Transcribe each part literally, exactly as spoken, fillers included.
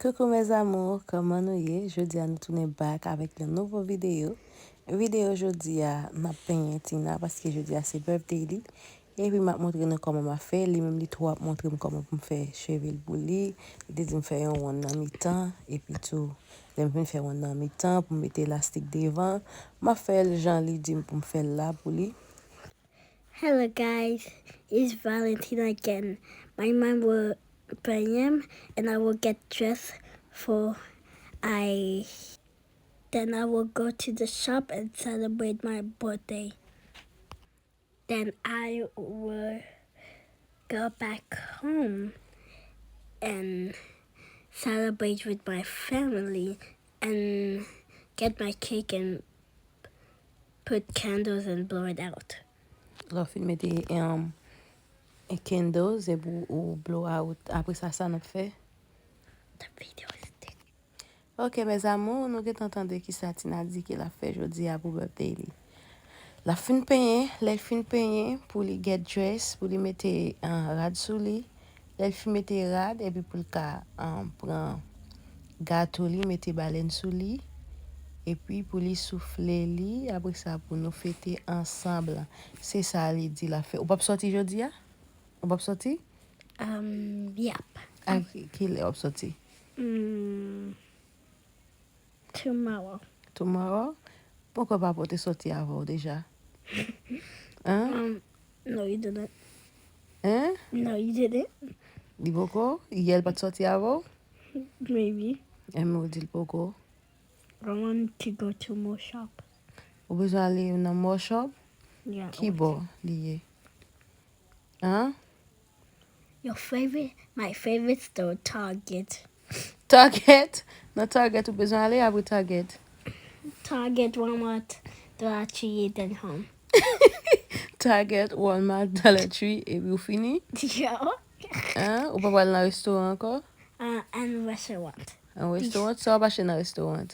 Coucou mes amours, kòman nou ye? Jodi a nou tounen back avèk yon nouvo videyo. Videyo jodi a, n ap penyen Tina paske jodi a se birthday li. Epi m ap montre nou kòman m ap fè. Li menm li tou ap montre m kòman pou m fè cheve l pou li. Li te di m fè yon wonn nan mitan. Epi tou, lè m fin fè wonn nan mitan, pou m mete elastik devan, m ap fè l jan li di m pou m fè l la pou li. Hello guys, it's Valentina again. My mom will pay him and I will get dressed for I then I will go to the shop and celebrate my birthday. Then I will go back home and celebrate with my family and get my cake and put candles and blow it out. Lè w fin mete um, candles epi ou blow out, apre sa sa n ap fè? The video is still Ok mes amours, nou gentan tande kisa Tina di ke l ap fè jodi a pou birthday li. L ap fin penyen, lè l fin penyen, pou li get dress, pou li mete uh, rad sou li. Lè l fin mete rad, epi pou l ka uh, pran gato li, mete balèn sou li. Epi pou li soufle li, apre sa pou nou fete ansanm. Se sa li di l ap fè. Ou p ap sòti jodi a? Ou p ap sòti? Um, yep. A ki lè w ap sòti? Mm, tomorrow. Tomorrow? Poukò papa w te sòti avè w deja? Hein? Um, no, you didn't. Hein? No, you didn't. Li poko? Yè l pa t sòti avè w? Maybe. Enben w di l poko. I want to go to more shop. Ou bezwen ale nan more shop? Yeah. Ki bò li ye? Hein? Your favorite, my favorite store, Target. Target? Nan Target ou bezwen ale apre Target? Target, Walmart, Dollar Tree, then home. Target, Walmart, Dollar Tree, epi ou fini? Yo. Hein? Ou pa pral nan restoran ankò? Uh, and restaurant. An restoran? Sa w ap achte nan restoran?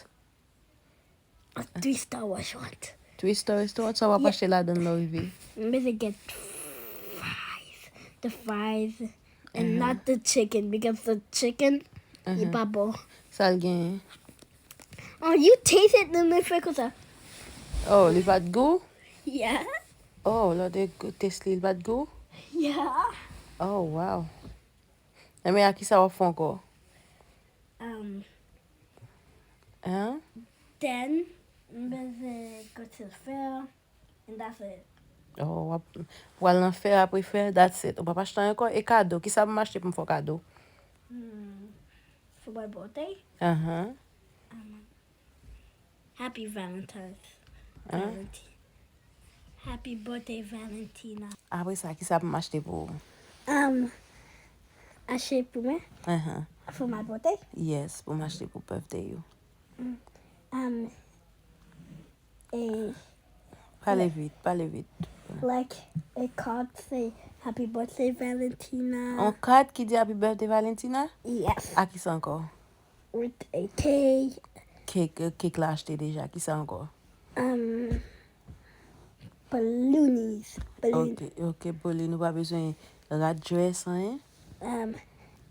A three star restaurant. Three star restaurant? Sa w ap achte ladan lè w rive? M bezwen get fries. The fries. And not the chicken, because the chicken, li pa bon. Sa l genyen? Oh, you taste it, then li fè konsa. Oh, li pa t gou? Yeah. Oh, lè w te test li, li pa t gou? Yeah. Oh, wow. Enben, a kisa w ap fè ankò? Um, Hein? Then, m bezwen go to the fair, and that's it. Oh, w ap, w al nan fè apre fè, that's it. Ou p ap achte anyen ankò? E kado? Kisa pou m achte pou m fè w kado? Hmm, for my birthday? Ahan. Um, Happy Valentine's. Hein? Valenti- Happy birthday, Valentina. Apre sa, kisa pou m achte pou ou? Um, achte pou mwen? Ahan. For my birthday? Yes, pou m achte pou birthday ou. Mm. Um, a Pale vit, pale vit. Like a card say, "Happy birthday, Valentina." Yon kat ki di "Happy birthday, Valentina"? Yes. A kisa ankò? With a cake. Kek, kek la achte deja. Kisa ankò? Um, balloonies. Balloon. Ok, ok, balloon. Ou pa bezwen rad dress, anyen? Um,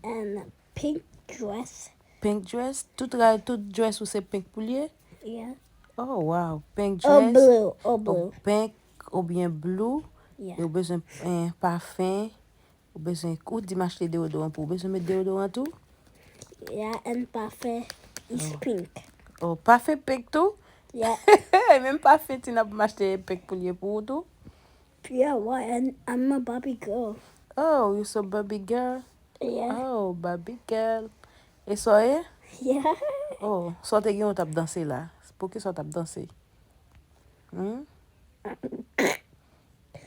and pink dress. Pink dress? Tout rad, tout dress ou se pink pou l ye? Yeah. Oh, wow. Pink dress. Ou blue, ou blue. Pink oubyen blue. Yeah. E ou bezwen, eh, pafen. Ou bezwen, ou di m achte deodoran pou ou. Ou bezwen met deodoran tou? Yeah, and pafen is pink. Oh, pafen pink tou? Yeah. Menm pafen Tina pou m achte pink pou l ye pou ou tou? Yeah, why? And I'm a Barbie girl. Oh, you so Barbie girl? Yeah. Oh, Barbie girl. E sa w ye? Yeah. Oh, sa w te gen w t ap danse la? Poukisa w t ap danse? Hmm?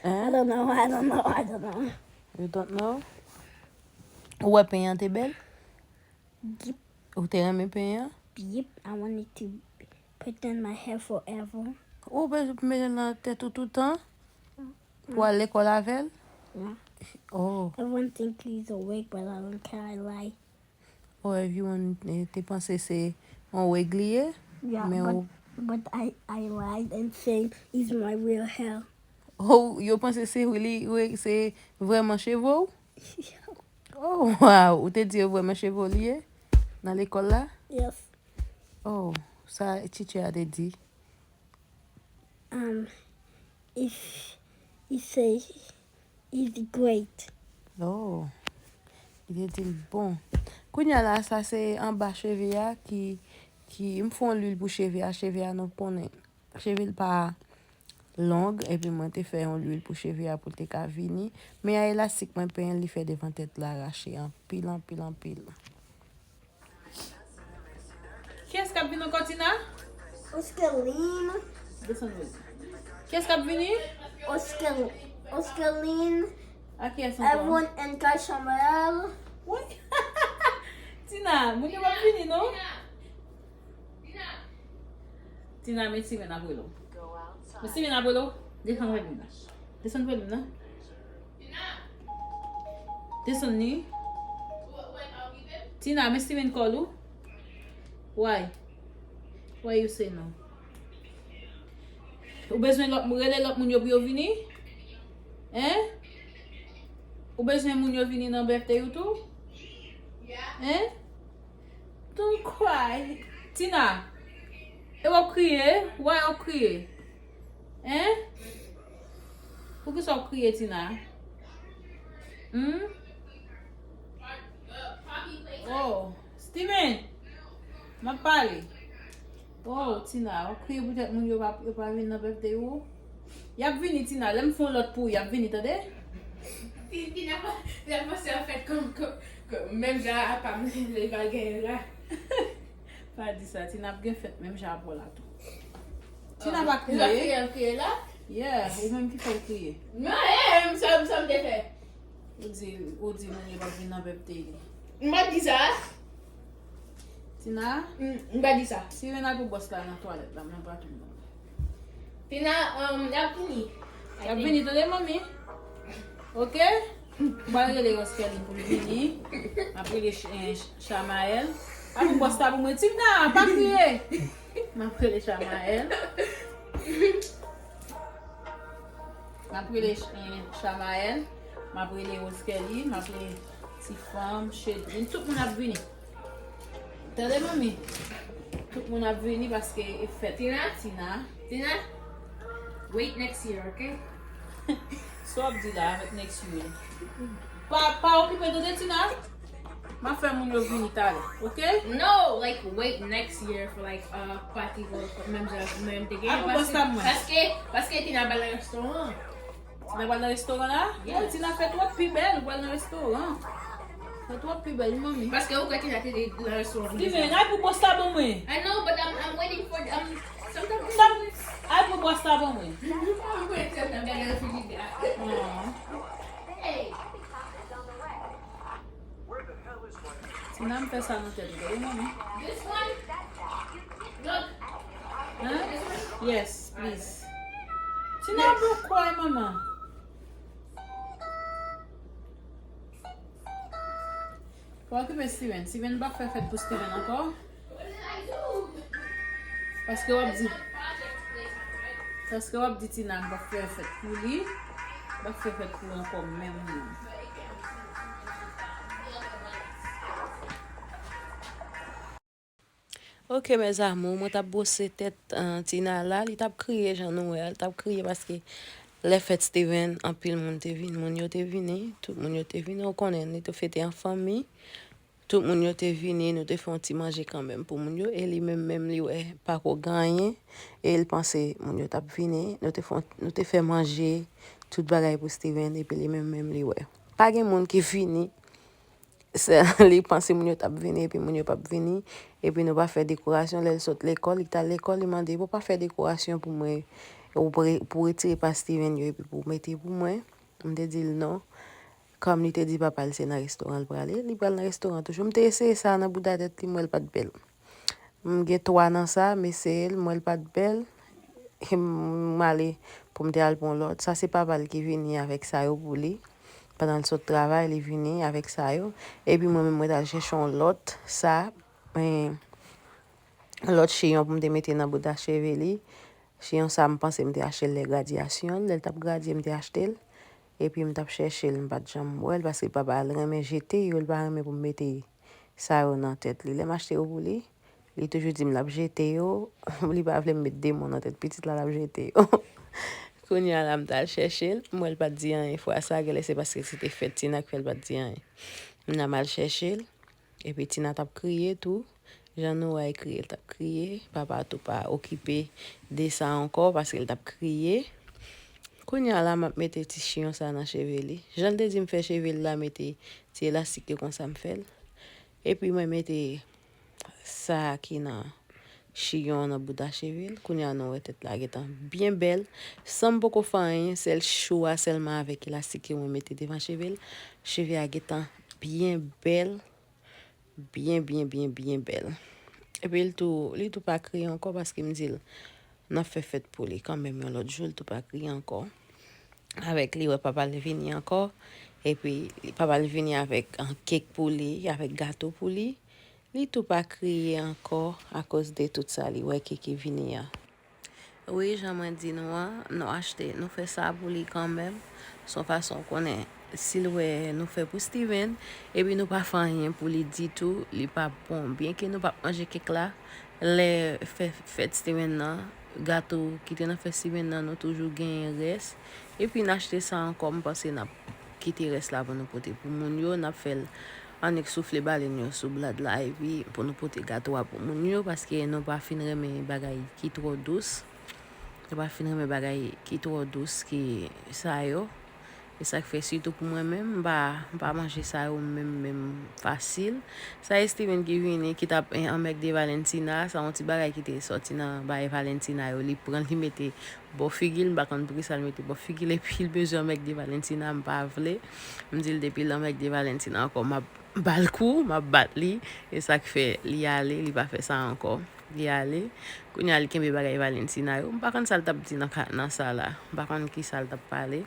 I don't know, I don't know, I don't know. You don't know? Ou wè penyen an te bèl? Yep. Ou te renmen penyen an? Yep, I wanted to put in my hair forever. Ou bezwen mete l nan tèt ou toutan? Pou al lekòl avè l? Yeah. Oh. Everyone think he's awake, but I don't care, I lie. Oh, everyone, eh, te panse se yon wig li ye, yeah, men but, ou but I, I lied and saying it's my real hair. Oh, yo panse se li, wi, se vrèman cheve w? Oh, wow, ou te di yo vrèman cheve w li ye? Nan lekòl la? Yes. Oh, sa teacher a te di? Um, if, he say, it's great. Oh, li te di l bon. Kounye a la, sa se anba cheve a ki, ki, m fè yon lwil pou cheve a. Cheve a nou konnen. Cheve l pa long, epi mwen te fè yon lwil pou cheve a pou l te ka vini. Men a elastik mwen penyen, li fè devan tèt la rache anpil, anpil, anpil. Kiyès k ap vin ankò, Tina? Oscaline. Desann vre. Kiyès k ap vini? Oscar, Oscaline. A kiyès ankò? Everyone and Kai Samuel. Wi. Tina, moun yo p ap vini, non? Tina, men Steven ap rele w. Men Steven ap rele w. Desann volim nan. Desann volim nan. Desann li. Tina, men Steven call ou. Why? Why you say no? Ou bezwen lòt, rele lòt moun yo pou yo vini? Hein? Ou bezwen moun yo vini nan birthday ou tou? Hein? Don't cry. Tina, e w ap kriye? Why w ap kriye? Hein? Poukisa w ap kriye, Tina? Hmm? Oh, Steven, m ap pale. Oh, Tina, w ap kriye poutèt moun yo pa, yo pa vin nan birthday ou? Y ap vini, Tina. Lè m fè yon lòt pou ou, y ap vini, tande? Ti, Tina pa, Tina panse an fèt kòm, kòm, kòm, menm jan apa m, li pa genyen la. Pa di sa, Tina ap gen fèt menm jan apa w la tou. Tina pa kriye. Li pa kriye, l kriye la? Yeah, ou menm ki fè l kriye. Non, eh, m sa, m sa m te fè. Ou di, ou di moun yo p ap vin nan birthday li. M pa di sa. Tina? M, m pa di sa. Steven al pou bòs la nan twalèt la, mwen pa tou. Tina, um, y ap vini. Y ap vini, tande, manmi? Ok? M pral rele Roskelly pou l vini. M ap rele Ch-, eh, Ch-, Chamael. Al pou bòs la pou mwen. Tina, pa kriye. M ap rele Chamael. M ap rele Ch-, eh, Chamael. M ap rele Roskelly. M ap rele Ti Fanm, Chedrine. Tout moun ap vini. Tande, manmi? Tout moun ap vini paske e fèt Tina? Tina. Tina, wait next year, ok? Sa w ap di la avèk next year? Pa, pa okipe, tande, Tina? M ap fè moun yo vini talè, ok? No, like, wait next year for, like, a party for, menm jan, menm te gen. Al pou bòs la mwen. Paske, paske Tina ba nan restoran. Tina pral nan restoran la? Yes. Tina fè twòp pi bèl, ou pral nan restoran. Fè twòp pi bèl, wi, manmi. Paske ou kwè Tina te nan restoran pou Steven, al pou bòs la ban mwen. I know, but I'm, I'm waiting for, um, sometimes. Stop. Al pou bòs la ban mwen. I'm waiting for the bag of food. Hey. Tina, m fè sa nan tèt ou, tande, manmi. This one? Look. Hein? Yes, please. Tina, don't cry, manman. Pa okipe Steven. Steven pa fè fèt pou Steven ankò. Paske w ap di, paske w ap di Tina m p ap fè fèt pou li, m p ap fè fèt pou ou ankò menm non. Ok, mes amours, mwen t ap bwose tèt, eh, Tina la, li t ap kriye jan nou wè a, li t ap kriye paske lè fèt Steven, anpil moun te vini, moun yo te vini, tout moun yo te vini, ou konnen, li te fete an fanmi. Tout moun yo te vini, nou te fè yon ti manje kanmenm pou moun yo, e li menm, menm li wè pa ko gen anyen, e l panse moun yo t ap vini, nou te fè, nou te fè manje, tout bagay pou Steven, epi li menm, menm li wè. Pa gen moun ki vini, se, li panse moun yo t ap vini, epi moun yo p ap vini, epi nou pa fè dekorasyon, lè l sot lekòl, li t al lekòl, li mande, "Bon, pa fè dekorasyon pou mwen, ou pou re-, pou retire pa Steven yo, epi pou mete pou mwen." M te di l non. Kòm li te di papa l se nan restoran l prale, li pral nan restoran toujou. M te eseye sa nan bouda tèt li, m wè l pa t bèl. M gen twa nan sa, m eseye l, m wè l pa t bèl. E m ale pou m te al pran lòt. Sa se papa l ki vini avèk sa yo pou li. Pandan l sot travay, li vini avèk sa yo. Epi mwen menm, mwen t al chèche yon lòt sa, eh, lòt chiyon pou m te mete nan bouda cheve li. Chiyon sa, m panse m te achte l lè gradyasyon l. Lè l t ap gradye, m te achte l. Epi m t ap chèche l, m pa t janm wè l, paske papa l renmen jete yo, l pa renmen pou m mete sa yo nan tèt li. Lè m achte yo pou li, li toujou di m l ap jete yo. Li pa vle m met demon nan tèt pitit la, l ap jete yo. Kounye a la, m t al chèche l. M wè l pa t di anyen fwa sa, genlè se paske se te fèt Tina k fè l pa t di anyen. Kounye a m al chèche l. Epi Tina t ap kriye tou. Jan nou wè l kriye, l t ap kriye. Papa tou pa okipe de sa ankò paske l t ap kriye. Kounye a la, m ap mete ti chiyon sa nan cheve li. Jan l te di m fè cheve l la, mete ti elastik yo konsa m fè l. Epi mwen mete sa ki nan chiyon an nan bouda cheve l. Kounye a nou wè tèt la gentan byen bèl. San m poko fè anyen, sèl chou a sèlman avèk elastik yo mwen mete devan cheve l. Cheve a gentan byen bèl. Byen, byen, byen, byen bèl. Epi l tou, li tou pa kriye ankò paske m di l n ap fè fèt pou li kanmenm yon lòt jou, li tou pa kriye ankò. Avèk li wè papa l vini ankò. Epi li- papa l vini avèk an kèk pou li, avèk gato pou li. Li tou pa kriye ankò akoz de tout sa li wè ki ki vini an. Wi, jan mwen di nou an, nou achte, nou fè sa pou li kanmenm. Se yon fason konnen si l wè nou fè pou Steven, epi nou pa fè anyen pou li ditou, li p ap bon. Byenke nou p ap manje kèk la, lè fè fèt Steven nan, gato ki te nan fèt Steven nan, nou toujou genyen rès. Epi n achte sa ankò, m panse n ap kite rès la pou nou pote pou moun yo, n ap fè l annik soufle balen yo sou blad la, epi pou nou pote gato a pou moun yo, paske nou pa fin renmen bagay ki twò dous. Nou pa fin renmen bagay ki twò dous ki sa yo. E sa k fè, sitou pou mwen menm, m pa, m pa manje sa yo menm, menm fasil. Sa e Steven ki vini, ki t ap, eh, anmègde Valentina, sa yon ti bagay ki te sòti nan bagay Valentina yo, li pran, li mete bò figi l, m pa konn poukisa l mete bò figi l, epi l bezwen anmègde Valentina, m pa vle. M di l depi l anmègde Valentina ankò, m ap ba l kou, m ap bat li. E sa k fè li ale, li pa fè sa ankò. Li ale. Kounye a li kenbe bagay Valentina yo. M pa konn sa l t ap di nan ka- nan sa la. M pa konn ki sa l t ap pale.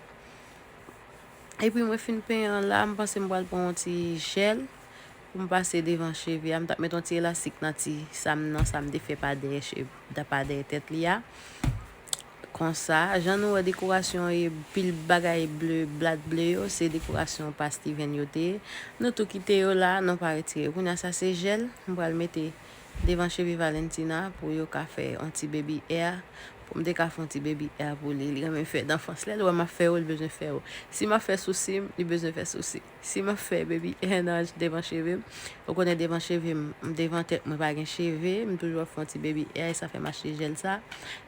Epi mwen fin penyen an la, m panse m pral pran yon ti jèl pou m pase devan cheve a. M t ap met yon ti elastik nan ti sa m nan, sa m te fè pa dèyè cheve, pa dèyè tèt li a. Konsa, jan nou wè dekorasyon e pil bagay ble, blad ble yo, se dekorasyon pa Steven yo te ye. Nou tou kite yo la, nou pa retire yo. Kounye a sa se jèl, m pral mete devan cheve Valentina pou yo ka fè yon ti baby hair, pou m te ka fè yon ti baby hair pou li. Li renmen fè danfans. Lè l wè m ap fè yo, li bezwen fè yo. Si m ap fè sousi m, li bezwen fè sousi. Si m ap fè baby hair nan devan cheve m, ou konnen devan cheve m, devan tèt mwen pa gen cheve, m toujou ap fè yon ti baby hair, e sa fè m achte jèl sa.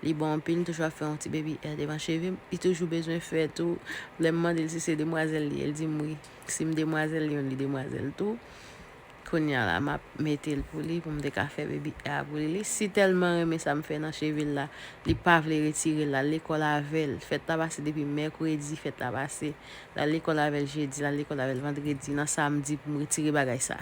Li bon anpil, m toujou ap fè yon ti baby hair devan cheve m. Li toujou bezwen fè tou. Lè m mande l si se demwazèl li ye, l di m wi. Si m demwazèl youn, li demwazèl tou. Kounye a la, m ap mete l pou li, pou m te ka fè baby hair pou li. Li si tèlman renmen sa m fè nan cheve l la, li pa vle retire l, l al lekòl avè l. Fèt la pase depi mèkredi, fèt la pase. L al lekòl avè l jedi, l al lekòl avè l vandredi, nan samdi pou m retire bagay sa.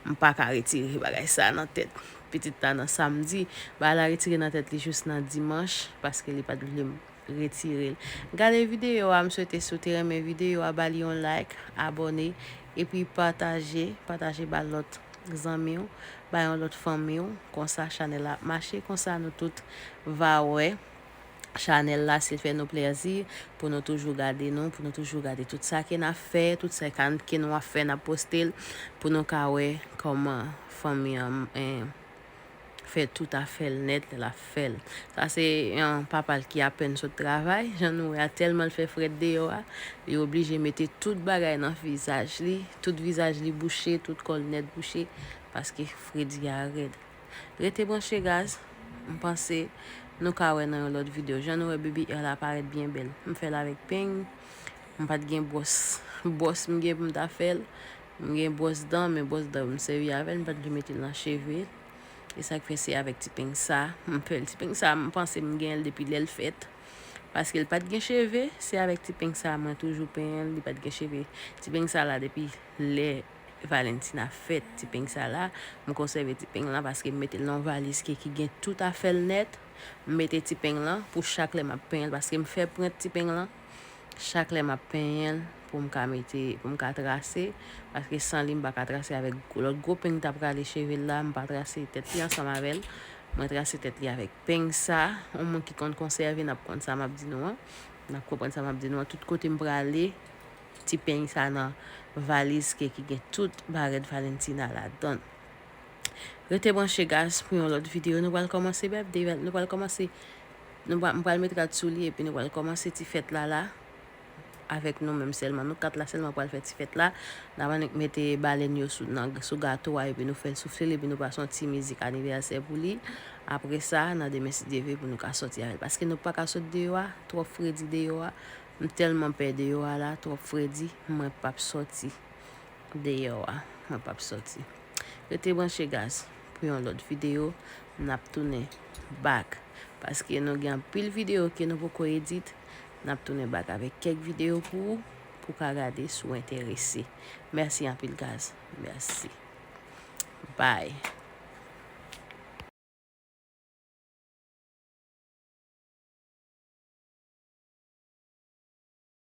M pa ka retire bagay sa nan tèt pitit la nan samdi. Bagay la retire nan tèt li jis nan dimanch, paske li pa t vle m retire l. Gade videyo a, m swete si w te renmen videyo a, ba li yon like, abòne, epi pataje, pataje ba lòt zanmi w, ba yon lòt fanmi w, konsa chanèl la ap mache, konsa nou tout va wè chanèl la, si l fè nou plèzi, pou nou toujou gade nou, pou nou toujou gade tout sa ke n ap fè, tout sa ke nou ap fè, n ap poste l, pou nou ka wè kòman fanmi an, en, fè tout afè l nèt lè l ap fè l. Sa se yon papa l ki apèn sot travay. Jan nou wè a, tèlman l fè frèt deyò a, li oblije mete tout bagay nan vizaj li. Tout vizaj li bouche, tout kò l nèt bouche, paske fredi a rèd. Rete branche, guys. M panse nou ka wè nan yon lòt videyo. Jan nou wè baby hair la parèt byen bèl. M fè l avèk peny. M pa t gen bwòs. Bwòs m gen pou m ta fè l. M gen bwòs dan, men bwòs dan m sèvi avè l, m pa t vle mete l nan cheve. E sa k fè se avèk ti peny sa m fè l. Ti peny sa, m panse m gen l depi lè l fèt. Paske l pa t gen cheve, se avèk ti peny sa mwen toujou penyen l, li pa t gen cheve. Ti peny sa la depi lè Valentina fèt, ti peny sa la, m konsève ti peny lan paske m mete l nan yon valiz ke ki gen tout afè l nèt. M mete ti peny lan pou chak lè m ap penyen l, paske m fè pwent ti peny lan. Chak lè m ap penyen l pou m ka mete, pou m ka trase, paske san li m pa ka trase avèk gwo- lòt gwo peny t ap rale cheve l la, m pa trase tèt li ansanm avè l. Mwen trase tèt li avèk peny sa, yon moun ki konn konsève n ap konn sa m ap di nou an. N ap konprann sa m ap di nou an. Tout kote m prale, ti peny sa nan valiz ke ki gen tout barèt Valentina ladan l. Rete branche, guys, pou yon lòt videyo. Nou pral kòmanse bèb de nou pral kòmanse nou pral, m pral met rad sou li epi nou pral kòmanse ti fèt la la. Avèk nou menm sèlman, nou kat la sèlman pral fè ti fèt la. N ap annik mete balèn yo sou, nan, sou gato a epi nou fè l soufle l epi nou pase yon ti mizik anivèsè pou li. Apre sa, nan demen si Dye vle pou nou ka sòti avè l. Paske nou pa ka sot deyò a, twòp fredi deyò a. M tèlman pè deyò a la, twòp fredi, mwen p ap sòti deyò a. Mwen p ap sòti. Rete branche, guys, pou yon lòt videyo, n ap tounen back. Paske nou gen anpil videyo ke nou poko edit, n ap tounen back avèk kèk videyo pou ou, pou w ka gade si w enterese. Mèsi anpil, guys. Mèsi. Bye.